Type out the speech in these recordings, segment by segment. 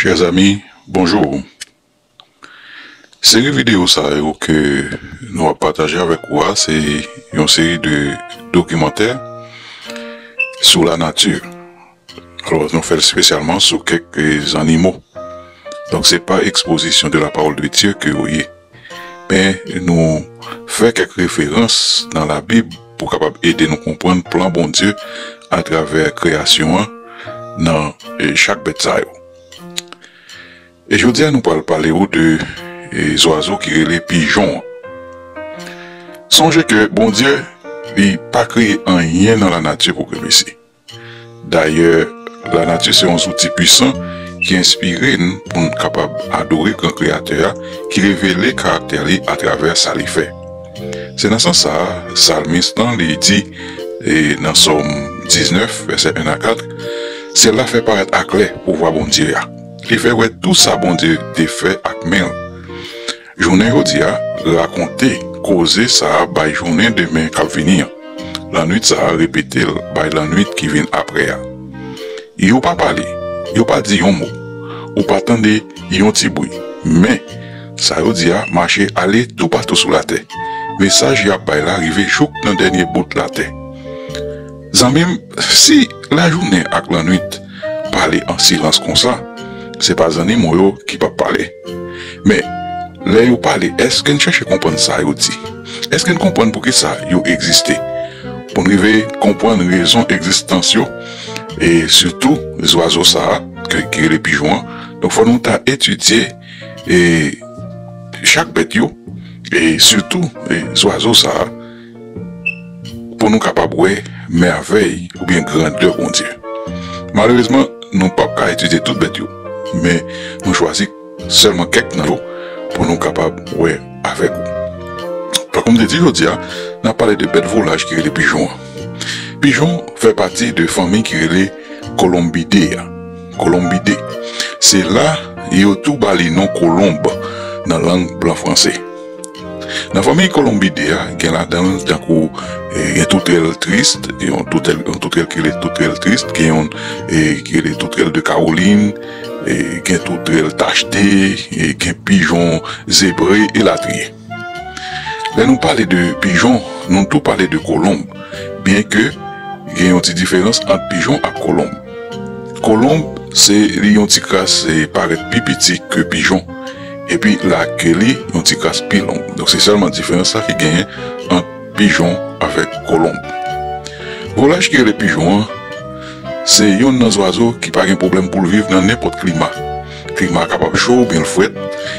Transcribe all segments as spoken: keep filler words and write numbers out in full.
Chers amis, bonjour. Seri videyo sa yo ke nou ap pataje avèk ou a, se yon seri de dokimantè sou lanati. Alò, nou fè l espesyalman sou kèk zannimo. Donk, se pa exposition de la parole de Dieu ke yo ye. Men nou fè kèk referans nan Labib pou kapab ede nou konprann plan Bondye atravè kreyasyon an nan, eh, chak bèt sa yo. E jodi a, nou pral pale ou de, eh, zwazo ki rele pijon an. Sonje ke Bondye, li pa kreye anyen nan lanati pou grenmesi. Dayè, lanati se yon zouti pwisan ki enspire n pou n kapab adore Gran Kreyatè a, ki revele karaktè li atravè sa li fè. Se nan sans sa a, salmis lan, li di, e, nan Sòm diznèf, vèsè en a kat, syèl la fè parèt aklè pouvwa Bondye a. Li fè wè tou sa Bondye te fè ak men l. Jounen jodi a rakonte koze sa a bay jounen demen k ap vini an. Lannwit sa a repete l bay lannwit ki vin apre a. Yo pa pale, yo pa di yon mo. Ou pa tande yon ti bri. Men, sa yo di a mache ale toupatou sou latè. Mesaj y ap bay la rive jouk nan dènye bout latè. Zanmi m, si lajounen ak lannwit pale an silans konsa, se pa zannimo yo ki p ap pale. Men, lè yo pale, èske n chèche konprann sa yo di? Èske n konprann poukisa yo egziste? Pou n rive konprann rezon egzistans yo, e sitou zwazo sa a, ke, ki rele pijon an, donk fò nou ta etidye, e, chak bèt yo, e sitou, e, zwazo sa a, pou nou kapab wè mèvèy oubyen grandè Bondye. Malerezman, nou p ap ka etidye tout bèt yo, men nou chwazi sèlman kèk nan yo pou nou kapab wè avèk ou. Tankou m te di, jodi a, n ap pale de bèt volaj ki rele pijon an. Pijon fè pati de fanmi ki rele Columbidae a. Columbidae. Se la yo tou ba li non kolonb nan lang blan franse. Nan fanmi Columbidae a, gen ladan l tankou, e, gen toutrèl tris, gen yon toutrèl, yon toutrèl ki rele toutrèl tris, gen yon, e, ki rele toutrèl de Kawolin, e, gen toutrèl tachte, e, gen pijon zebre, elatriye. Lè nou pale de pijon, nou tou pale de kolonb, byenke gen yon ti diferans ant pijon ak kolonb. Kolonb, se li yon ti kras, e, parèt pi piti ke pijon, epi lake li yon ti kras pi long. Donk, se sèlman diferans la ki genyen ant pijon avèk kolonb. Volaj ki rele pijon an, se yonn nan zwazo ki pa gen pwoblèm pou l viv nan nenpòt klima. Klima a kapab cho oubyen l frèt,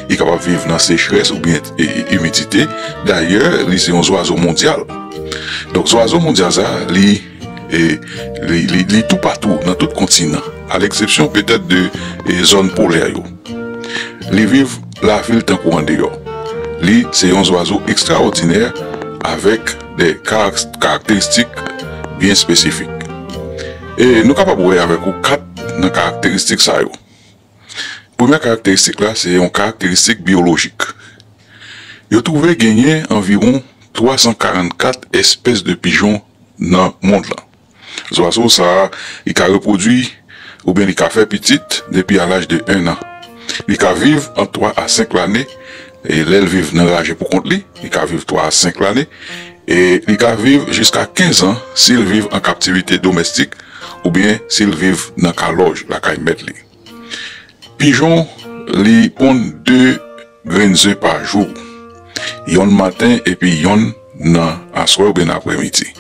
li kapab viv nan sechrès oubyen, e, e, imidite. Dayè, li se yon zwazo mondyal. Donk, zwazo mondyal sa, li, e, li, li, li toupatou, nan tout kontinan, a leksepsyon petèt de, e, zòn polè yo. Li viv lavi l tankou andeyò. Li se yon zwazo ekstraòdinè avèk de karak-, karakteristik byen espesifik. E nou kapab wè avèk ou kat nan karakteristik sa yo. Premyè karakteristik la, se yon karakteristik byolojik. Yo twouve genyen anviwon twa san karannkat espès de pijon nan mond lan. Zwazo sa a, li ka repwodui oubyen li ka fè pitit depi a laj de en an. Li ka viv ant twa a senk lane, e lè l viv nan raje pou kont li, li ka viv twa a senk lane, e li ka viv jiska kenz an si l viv an kaptivite domèstik oubyen si l viv nan kalòj lakay mèt li. Pijon, li ponn de grenn ze pa jou. Yonn maten epi yonn nan aswè oubyen nan aprèmidi.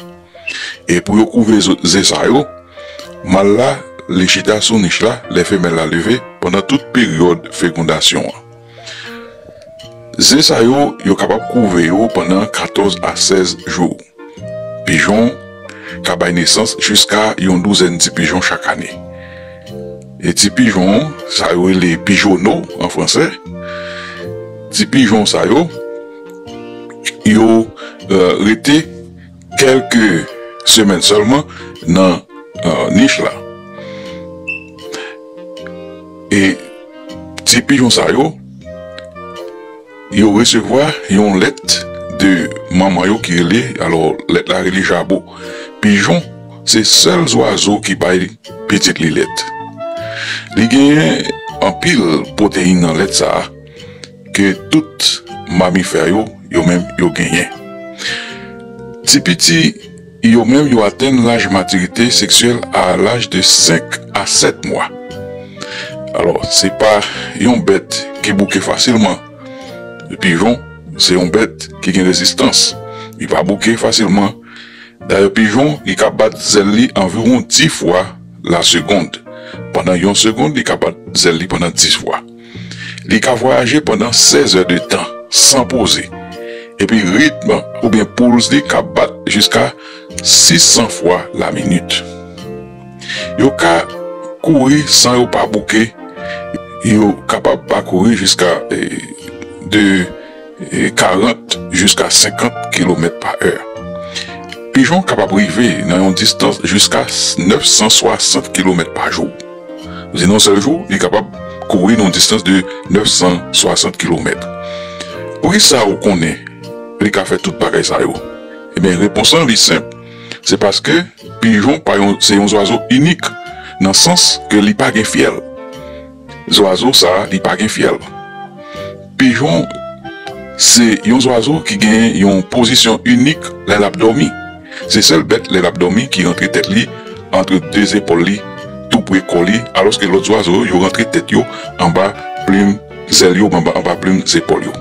E pou yo kouve zo-, ze sa yo, mal la, li chita sou nich la lè femèl la leve pandan tout peryòd fegondasyon an. Ze sa yo, yo kapab kouve yo pandan katòz a sèz jou. Pijon ka bay nesans jiska yon douzèn ti pijon chak ane. E ti pijon sa yo rele pijono an fransè. Ti pijon sa yo, yo, euh, rete kèlke semèn sèlman nan, euh, nich la. E ti pijon sa yo, yo resevwa yon lèt de manman yo ki rele, alò, lèt la rele jabo. Pijon se sèl zwazo ki bay pitit li lèt. Li genyen anpil pwoteyin nan lèt sa a ke tout mamifè yo, yo menm, yo genyen. Ti piti yo menm, yo atenn laj matirite seksyèl a laj de senk a sèt mwa. Alò, se pa yon bèt ki bouke fasilman. Pijon, se yon bèt ki gen rezistans. Li pa bouke fasilman. Dayè, pijon, li ka bat zèl li anviwon dis fwa la segond. Pandan yon segond, li ka bat zèl li pandan dis fwa. Li ka vwayaje pandan sèz è de tan, san poze. Epi ritm oubyen pouls li ka bat jiska sis san fwa la minit. Yo ka kouri san yo pa bouke. Yo kapab pa kouri jiska, eh, de, eh, karant jiska senkant kilomèt pa è. Pijon kapab rive nan yon distans jiska nèf san swasant kilomèt pa jou. Di nan yon sèl jou, li kapab kouri nan yon distans de nèf san swasant kilomèt. Poukisa ou konnen li ka fè tout bagay sa yo? Ebyen, repons lan, li senp. Se paske pijon pa yon, se yon zwazo inik nan sans ke li pa gen fyèl. Zwazo sa a, li pa gen fyèl. Pijon se yon zwazo ki gen yon pozisyon inik lè l ap dòmi. Se sèl bèt lè l ap dòmi ki rantre tèt li antre de zepòl li, tou pre kò li, alòske lòt zwazo yo, yo rantre tèt yo anba plim zèl yo, anba, anba plim zepòl yo.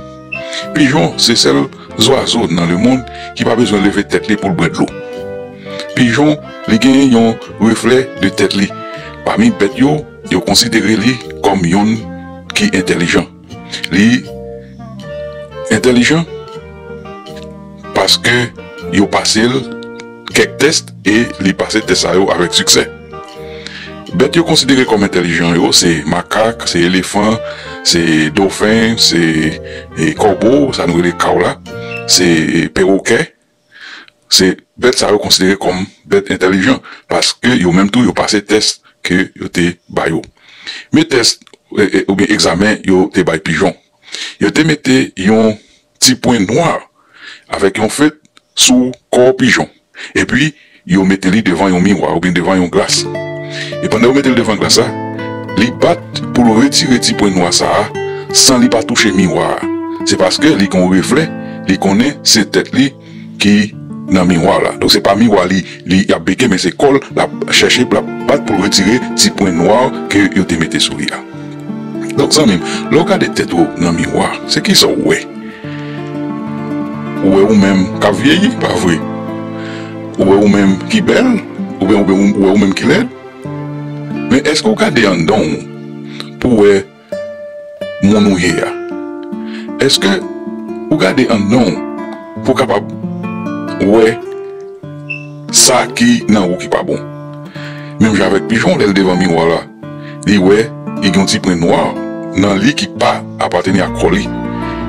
Pijon se sèl zwazo nan lemonn ki pa bezwen leve tèt li pou l bwè dlo. Pijon, li gen yon reflè de tèt li. Pami bèt yo, yo konsidere li kòm yonn ki entèlijan. Li entèlijan paske yo pase l kèk tès e li pase tès sa yo avèk siksè. Bèt yo konsidere kòm entèlijan yo, se makak, se elefan, se dofen, se, e, kòbo, sa nou rele kaw la, se, e, pewokè. Se bèt sa yo konsidere kòm bèt entèlijan, paske yo menm tou yo pase tès ke yo te ba yo. Men tès, e, e, oubyen egzamen yo te bay pijon. Yo te mete yon ti pwen nwa avèk yon fèt sou kò pijon. Epi, yo mete li devan yon miwa oubyen devan yon glas. E pandan yo mete li devan glas la, li bat pou l retire ti pwen nwa sa a san li pa touche miwa a. Se paske li gen yon reflè, li konnen se tèt li ki nan miwa la. Donk, se pa miwa li, li ap beke, men se kò l l ap chèche, l ap bat pou l retire ti pwen nwa ke yo te mete sou li a. Donk, zanmi m, lè w gade tèt ou nan miwa, se kisa w wè? Ou wè ou menm k ap vyeyi, pa vre? Ou wè ou menm ki bèl, oubyen, oubyen ou wè ou menm ki lèd? Men èske w gade anndan w pou w wè moun ou ye a? Èske ou gade anndan w pou w kapab wè sa ki nan ou ki pa bon? Menm jan avèk pijon, lè l devan miwa la, li wè li gen yon ti pwen nwa nan li ki pa apateni ak kò li.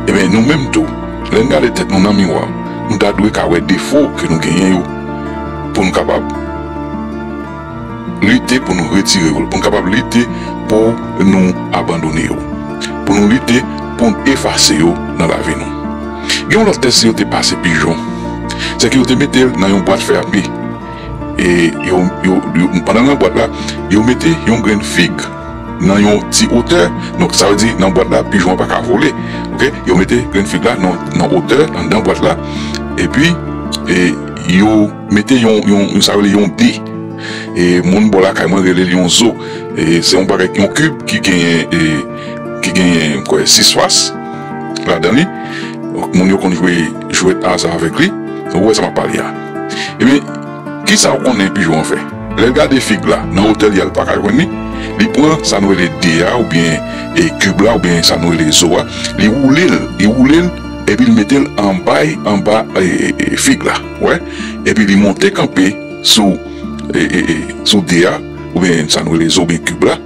Ebyen, nou menm tou, lè n gade tèt nou nan miwa, nou ta dwe ka wè defo ke nou genyen yo pou nou kapab lite pou nou retire yo, pou nou kapab lite pou nou abandone yo, pou nou lite pou n efase yo nan lavi nou. Gen yon lòt tès yo te pase pijon, se ke yo te mete l nan yon bwat fè a pe. E yo, yo, yo, pandan nan bwat la, yo mete yon grenn fig nan yon ti otè. Donk, sa vle di, nan bwat la, pijon an pa ka vole. Oke? Yo mete grenn fig la nan, nan otè, anndan bwat la. Epi, e, yo mete yon, yon, yon, sa rele yon de. E, moun bò lakay mwen rele l yon zo. E, se yon bagay, yon kib ki genyen, e, ki genyen, m kwè, sis fas ladan li. Donk, moun yo konn jwe jwèt aza avèk li. Donk, ou wè sa m ap pale a. Ebyen, kisa ou konnen pijon an fè? Lè l gade fig la, nan otè li a, l pa ka jwenn li. Li pran sa nou rele de a, oubyen, e, kib la, oubyen sa nou rele zo a. Li woule l, li woule l, epi l mete l anba, anba, e, e, e, fig la. Wè? Epi li monte kanpe sou, e, e, e, sou de a, oubyen sa nou rele zo, oubyen kib la.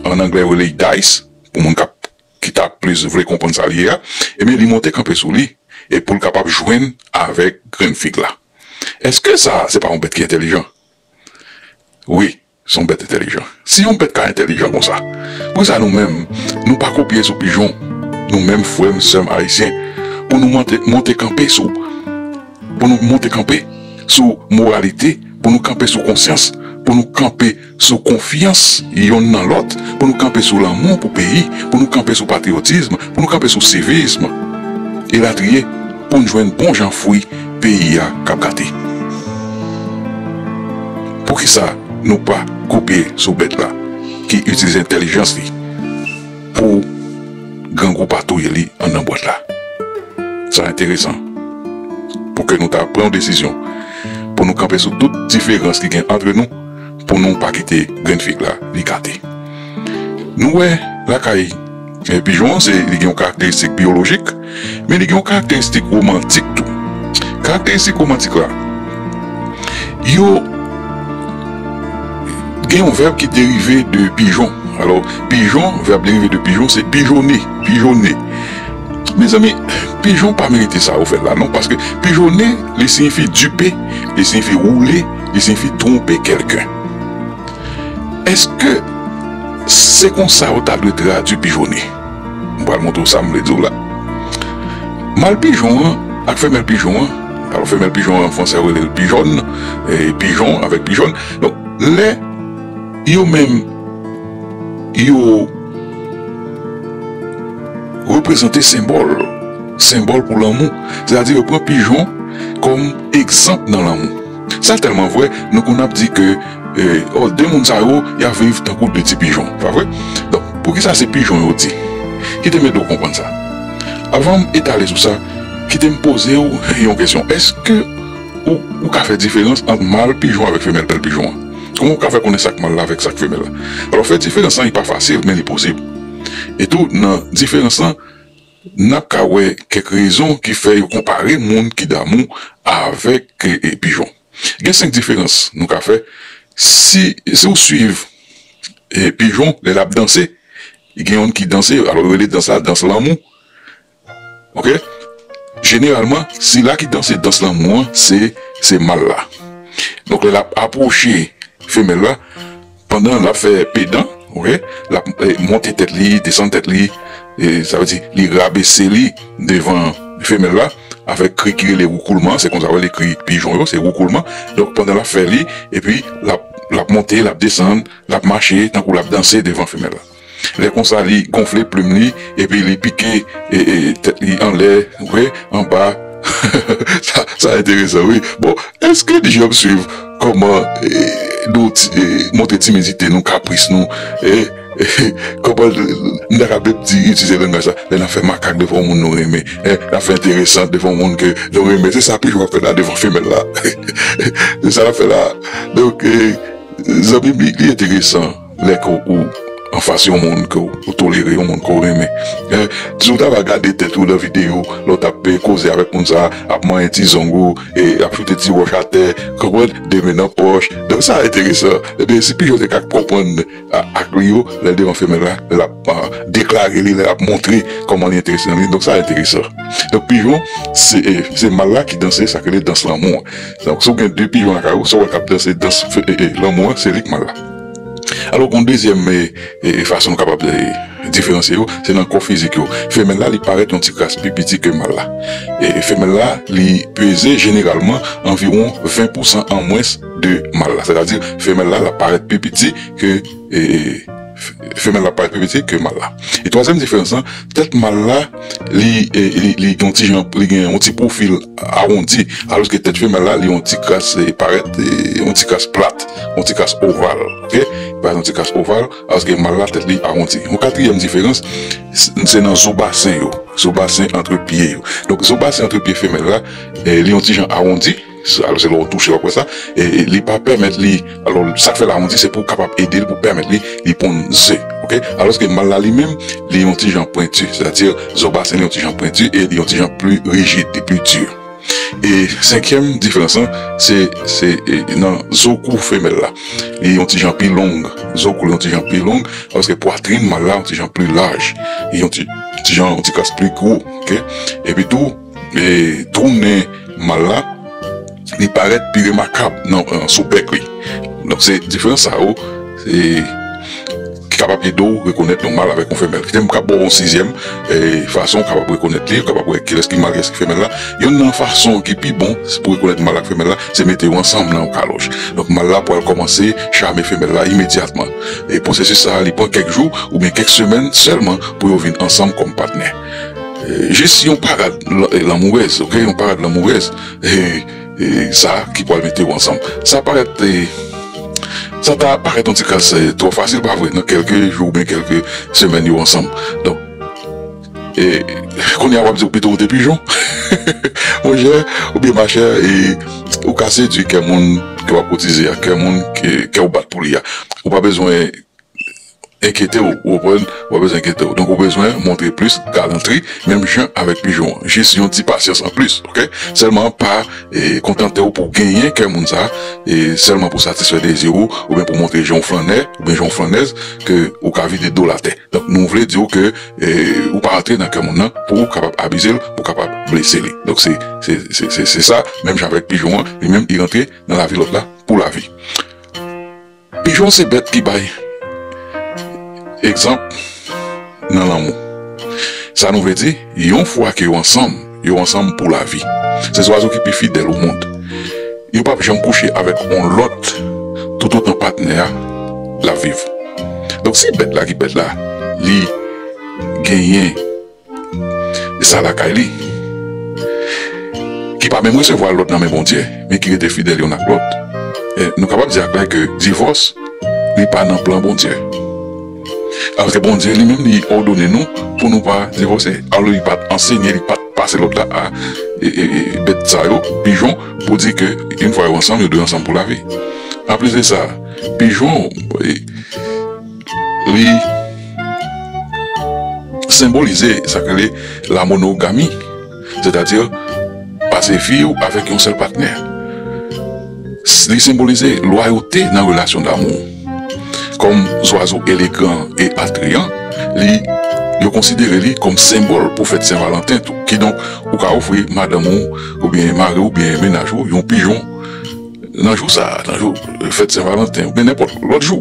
An anglè, yo rele dice, pou moun k ap, ki ta plis vle konprann sa li ye a. Ebyen, li monte kanpe sou li, e pou l kapab jwenn avèk grenn fig la. Èske sa, se pa yon bèt ki entèlijan? Wi, se yon bèt entèlijan. Si yon bèt ka entèlijan konsa, poukisa nou menm, nou pa kopye sou pijon, nou menm frè m, sè m ayisyen, pou nou monte, monte kanpe sou, pou nou monte kanpe sou moralite, pou nou kanpe sou konsyans, pou nou kanpe sou konfyans yonn nan lòt, pou nou kanpe sou lanmou pou peyi, pou nou kanpe sou patriyotism, pou nou kanpe sou sivism, elatriye, pou n jwenn bon jan fwi peyi a k ap gate. Poukisa nou pa kopye sou bèt la ki itilize entèlijans li pou grangou pa touye li anndan bwat la? Sa enteresan pou ke nou ta pran yon desizyon, pou nou kanpe sou tout diferans ki gen antre nou, pou nou pa kite grenn fig la li gate. Nou wè lakay, eh, pijon an, se, li gen yon karakteristik biyolojik, men li gen yon karakteristik womantik tou. Karakteristik womantik la, yo gen yon vèb ki derive de pijon. Alò, pijon, vèb derive de pijon, se pijonnen, pijonnen. Mezanmi, pijon pa merite sa ou fè la non, paske pijonnen, li siyifi dipe, li siyifi woule, li siyifi twonpe kèlken. Èske se konsa ou ta dwe tradui pijonnen? M pral montre w sa m vle di w la. Mal pijon an ak femèl pijon an, alò femèl pijon an, an fransè yo rele l pigeonne, e pijon avèk pigeonne. Donk, lè yo menm, yo reprezante senbòl, senbòl pou lanmou. Sètadi yo pran pijon kòm egzanp nan lanmou. Sa tèlman vre, nou konn ap di ke, eh, oh, de moun sa yo, y ap viv tankou de ti pijon, pa vre? Donk, poukisa se pijon yo di? Kite m ede w konprann sa. Avan m etale sou sa, kite m poze w yon kesyon. Èske ou, ou ka fè diferans ant mal pijon avèk femèl pijon an? Kòman ou ka fè konnen sa k mal la avèk sa k femèl la? Alò, fè diferans lan, li pa fasil, men li posib. E tou, nan diferans lan, n ap ka wè kèk rezon ki fè yo konpare moun ki damou avèk, e, e, pijon. Gen senk diferans nou ka fè. Si, si w swiv, e, pijon, lè l ap danse, gen youn ki danse, alò yo rele dans la, dans lanmou. Oke? Jeneralman, sila ki danse dans lanmou an, se, se mal la. Donk, lè l ap apwoche femèl la, pandan l ap fè pedan, oke? L ap, eh, monte tèt li, desann tèt li, e sa vle di, li rabese li devan femèl la, avèk kri ki rele woukoulman, se konsa yo rele kri pijon yo, se woukoulman. Donk, pandan l ap fè li, epi l ap, l ap monte, l ap desann, l ap mache, tankou l ap danse devan femèl la. Lè konsa, li gonfle plim li, epi li pike, e, e, tèt li anlè, vre, anba. Sa, sa enteresan, wi. Bon, èske n janm swiv kòman, e, nou ti, e, montre timidite nou, kapris nou, e, e, kòman n ta ka menm di, itilize langaj sa, lè n ap fè makak devan yon moun nou renmen, e, n ap fè enteresan devan yon moun ke nou renmen. Se sa pijon ap fè la devan femèl la. Se sa l ap fè la. Donk, e, zanmi m, li, li enteresan lè ke w anfas yon moun ke w, ou tolere, yon moun ke w renmen. Eh, si w ta va gade tèt ou nan videyo, lè w t ap, eh, koze avèk moun sa, ap manyen ti zong ou, e ap choute ti wòch atè, konprann, de men nan pòch. Donk sa enteresan. Ebyen, si pijon te ka konprann a-, ak li yo, lè l devan femèl la, lè l ap, ah, deklare li, lè l ap montre kòman li enterese nan li. Donk sa enteresan. Donk pijon, se, eh, se mal la ki danse, sa k rele dans lanmou an. Donk, si w gen de pijon lakay ou, sa w wè k ap danse dans, e, e, lanmou an, se li k mal la. Alò, gen yon dezyèm, e, e, e, fason nou kapab, e, diferansye yo, se nan kò fizik yo. Femèl la, li parèt yon ti kras pi piti ke mal la. E, femèl la, li peze jeneralman anviwon ven pousan an mwens de mal la. Sètadi, femèl la, l ap parèt pi piti ke, e, f-, femèl la parèt pi piti ke mal la. E twazyèm diferans lan, tèt mal la, li, e, li, li gen yon ti jan, li gen yon ti pwofil awondi, alòske tèt femèl la, li yon ti kras, e, parèt, e, yon ti kras plat, yon ti kras oval, oke? Li parèt yon ti kras oval, alòske mal la, tèt li awondi. Yon katriyèm diferans, s-, se nan zo basen yo, zo basen antre pye yo. Donk, zo basen antre pye femèl la, e, li yon ti jan awondi, alò, se lè w touche, w ap wè sa. E, e li pa pèmèt li, alò, sa k fè l awondi, se pou kapab ede l, pou pèmèt li, li ponn ze, oke? Alòske mal la, li menm, li yon ti jan pwenti, sètadi, zo basen li yon ti jan pwenti e li yon ti jan pli rijid, li pli di. E senkyèm diferans lan, se, se, e, nan zo kou femèl la. Li yon ti jan pi long, zo kou li yon ti jan pi long, alòske pwatrin mal la yon ti jan pli laj, li yon ti, ti jan, yon ti kras pli gwo, oke? Epi tou, e, twou nen mal la, li parèt pi remakab nan, nan, sou bèk li. Donk, se diferans sa yo, se, k-, kapab ede w rekonèt yon mal avèk yon femèl. Kite m ka ba w yon sizyèm e, fason w kapab rekonèt li, w kapab wè kilès ki mal, kilès ki femèl la. Youn nan fason ki pi bon pou rekonèt mal ak femèl la, se mete yo ansanm nan yon kalòj. Donk, mal la pral kòmanse chame femèl la imedyatman. E pwosesis sa a, li pran kèk jou oubyen kèk semèn sèlman pou yo vin ansanm kòm patnè. E, jis yon parad l-, lanmourèz, oke? Yon parad lanmourèz. E, e, sa ki pral mete yo ansanm. Sa parèt, e, sa ta parèt yon ti kras, e, twò fasil, pa vre, nan kèlke jou oubyen kèlke semèn yo ansanm. Donk, e, kounye a w ap di w pito w te pijon. Monchè, oubyen machè, e, ou ka sedui kè moun ke w ap koutize a, kè moun ke, kè w bat pou li a. Ou pa bezwen enkyete w, ou konprann? Ou pa bezwen enkyete w. Donk, ou bezwen montre plis galantri, menm jan avèk pijon an. Jis yon ti pasyans anplis, oke? Sèlman pa, e, kontante w pou genyen kè moun sa, e, sèlman pou satisfè dezi w, oubyen pou montre jan w flannè, oubyen jan w flannèz, ke ou ka vide do l atè. Donk, nou vle di w ke, e, ou pa antre nan kè moun nan pou w kapab abize l, pou w kapab blese li. Donk, se, se, se, se, se sa, menm jan avèk pijon an, li menm, li rantre nan lavi lòt la pou lavi. Pijon se bèt ki bay egzanp nan lanmou. Sa nou vle di, yon fwa ke yo ansanm, yo ansanm pou lavi. Se zwazo ki pi fidèl o mond. Yo p ap janm kouche avèk yon lòt toutotan patnè a l ap viv. Donk, si bèt la ki bèt la, li genyen sa lakay li, ki pa menm resevwa lòd nan men Bondye, men ki rete fidèl youn ak lòt, e, nou kapab di aklè ke divòs, li pa nan plan Bondye. Alòske Bondye li menm, li òdone nou pou nou pa divòse. Alò, li pa t ansenye, li pa t pase lòd la a, e, e, e, bèt sa yo, pijon, pou di ke, yon fwa yo ansanm, yo dwe ansanm pou lavi. Anplis de sa, pijon, e, li senbolize sa k rele lamonogami, sètadi pase vi w avèk yon sèl patnè. S-, li senbolize lwayote nan relasyon damou. Kòm zwazo elegan e atreyan, li, yo konsidere li kòm senbòl pou fèt Sen Valanten tou. Kidonk, ou ka ofri madanm ou, oubyen mari w, oubyen mennaj ou, yon pijon nan jou sa a, nan jou fèt Sen Valanten, oubyen nenpòt lòt jou.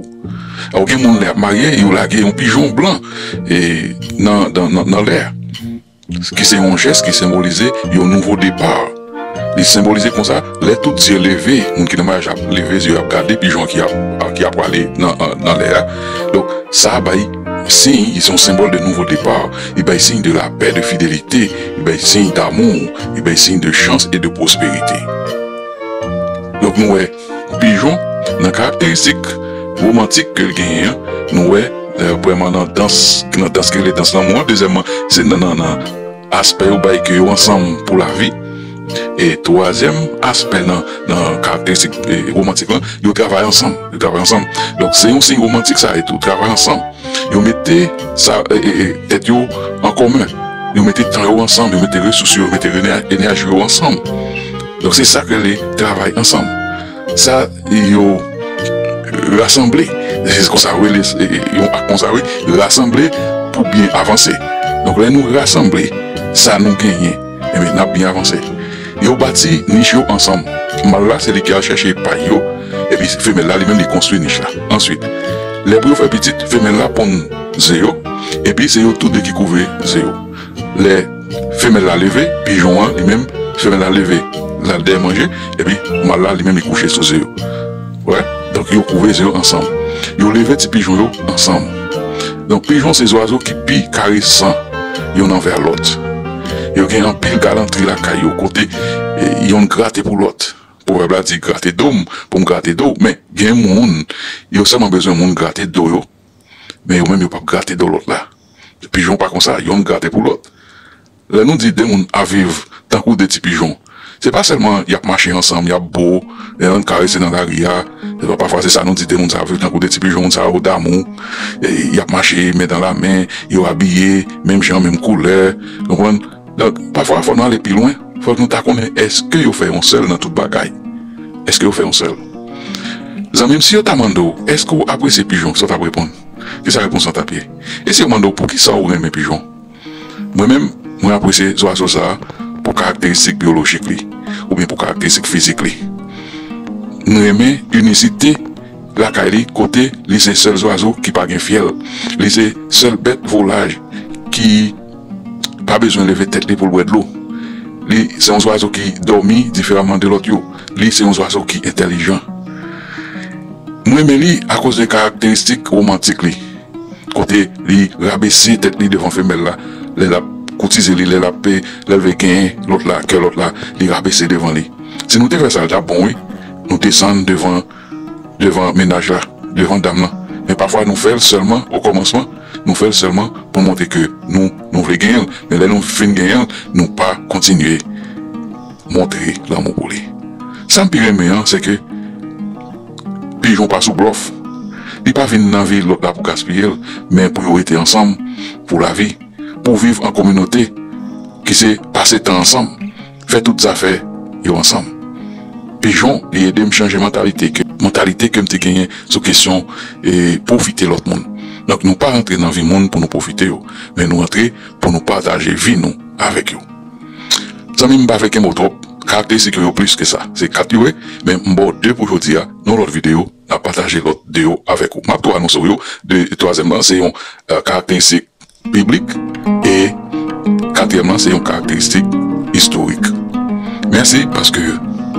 Ou gen moun lè y ap marye, yo lage yon pijon blan, e, nan, nan, nan, nan lè a. Ki se yon jès ki senbolize yon nouvo depa. Li senbolize konsa, lè tout zye leve, moun ki nan maryaj ap leve zye yo ap gade pijon ki ap, ki ap prale nan, nan lè a. Donk, sa bay siy, se yon senbòl de nouvo depa. Li bay siy de lapè, de fidelite, li bay siy damou, li bay siy de chans e de pwosperite. Donk, nou wè, pijon, nan karakteristik womantik ke l genyen an, nou wè, e, premyèman nan dans, nan dans ki rele dans lanmou an, dezyèmman, se nan, nan, nan aspè yo bay ke yo ansanm pou lavi. E twazyèm aspè nan, nan karakteristik, e, womantik lan, yo travay ansanm, yo travay ansanm. Donk, se yon siy womantik sa, e tou, travay ansanm. Yo mete sa, e, e, e, tèt yo an komen. Yo mete tan yo ansanm, yo mete resous yo, yo mete rene-, enèji yo ansanm. Donk, se sa k rele travay ansanm. Sa, yo rasanble, se konsa yo rele, e, e, yon ak konsa, wi, rasanble pou byen avanse. Donk, lè nou rasanble sa nou genyen, ebyen, n ap byen avanse. Yo bati nich yo ansanm. Mal la, se li ki al chèche pay yo, epi femèl la, li menm, li konstwi nich la. Answit, lè pou yo fè pitit, femèl la ponn ze yo, epi se yo tou de ki kouve ze yo. Lè femèl la leve, pijon an, li menm, femèl la leve, l al dèyè manje, epi mal la, li menm, li kouche sou ze yo. Wè, donk yo kouve ze yo ansanm. Yo leve ti pijon yo ansanm. Donk, pijon se zwazo ki pi karesan youn anvè lòt. Yo gen anpil galantri lakay yo, kote, e, youn grate pou lòt. Pwovèb la di, "Grate do m pou m grate do w." Men, gen moun, yo sèlman bezwen moun grate do yo, men yo menm, yo p ap grate do lòt la. Pijon pa konsa, youn grate pou lòt. Lè nou di de moun ap viv tankou de ti pijon, se pa sèlman y ap mache ansanm, y ap bo, lè yo karese nan lari a. Se pa, pafwa se sa nou di de moun sa ap viv tankou de ti pijon, moun sa yo damou, e, y ap mache men dan la men, yo abiye menm jan, menm koulè, konprann? Donk, pafwa fò nou ale pi lwen, fòk nou ta konnen èske yo fè yon sèl nan tout bagay. Èske yo fè yon sèl? Zanmi m, si yo ta mande w, èske w apresye pijon, sa w t ap reponn? Kisa repons lan t ap ye? E si yo mande w poukisa w renmen pijon? Mwen menm, mwen apresye zwazo sa a pou karakteristik byolojik li, oubyen pou karakteristik fizik li. M renmen inisite lakay li, kote li se sèl zwazo ki pa gen fyèl. Li se sèl bèt volaj ki pa bezwen leve tèt li pou l bwè dlo. Li se yon zwazo ki dòmi diferaman de lòt yo. Li se yon zwazo ki entèlijan. M renmen li akoz de karakteristik womantik li, kote li rabese tèt li devan femèl la, lè l ap koutize li, lè l ap, lè l vle genyen lòt la, kè lòt la, li rabese devan li. Si nou te fè sa, l t ap bon, wi. Nou desann devan, devan mennaj la, devan dam lan. Men pafwa, nou fè l sèlman, okòmansman, nou fè l sèlman pou montre ke nou, nou vle genyen l. Men lè nou fin genyen l, nou pa kontinye montre lanmou pou li. Sa m pi renmen an, se ke pijon pa sou blòf. Li pa vin nan vi lòt la pou gaspiye l, men pou yo rete ansanm pou lavi, pou viv an kominote, ki se pase tan ansanm, fè tout zafè yo ansanm. Pijon, li ede m chanje mantalite ke, mantalite ke m te genyen sou kesyon e pwofite lòt moun. Donk, nou pa rantre nan vi moun pou nou pwofite yo, men nou rantre pou nou pataje vi nou avèk yo. Zanmi m, m pa vle kenbe w twòp. Karakteristik yo, yo plis ke sa. Se kat yo ye, men m ba w de pou jodi a. Nan lòt videyo, n ap pataje lòt de yo avèk ou. M ap tou anonse w yo. De, twazyèm lan, se yon, eh, karakteristik biblik. E katriyèm lan, se yon karakteristik istorik. Mèsi paske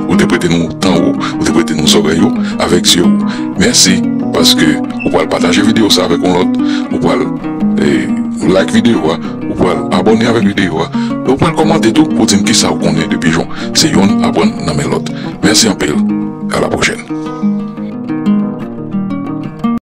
ou te prete nou tan ou, ou te prete nou zòrèy ou avèk zye ou. Mèsi paske ou pral pataje videyo sa avèk yon lòt, ou pral, eh, like videyo a, ou pral abòne avèk videyo a, e ou pral kòmante tou pou di m kisa ou konnen de pijon. Se youn aprann nan men lòt. Mèsi anpil. A la pwochèn.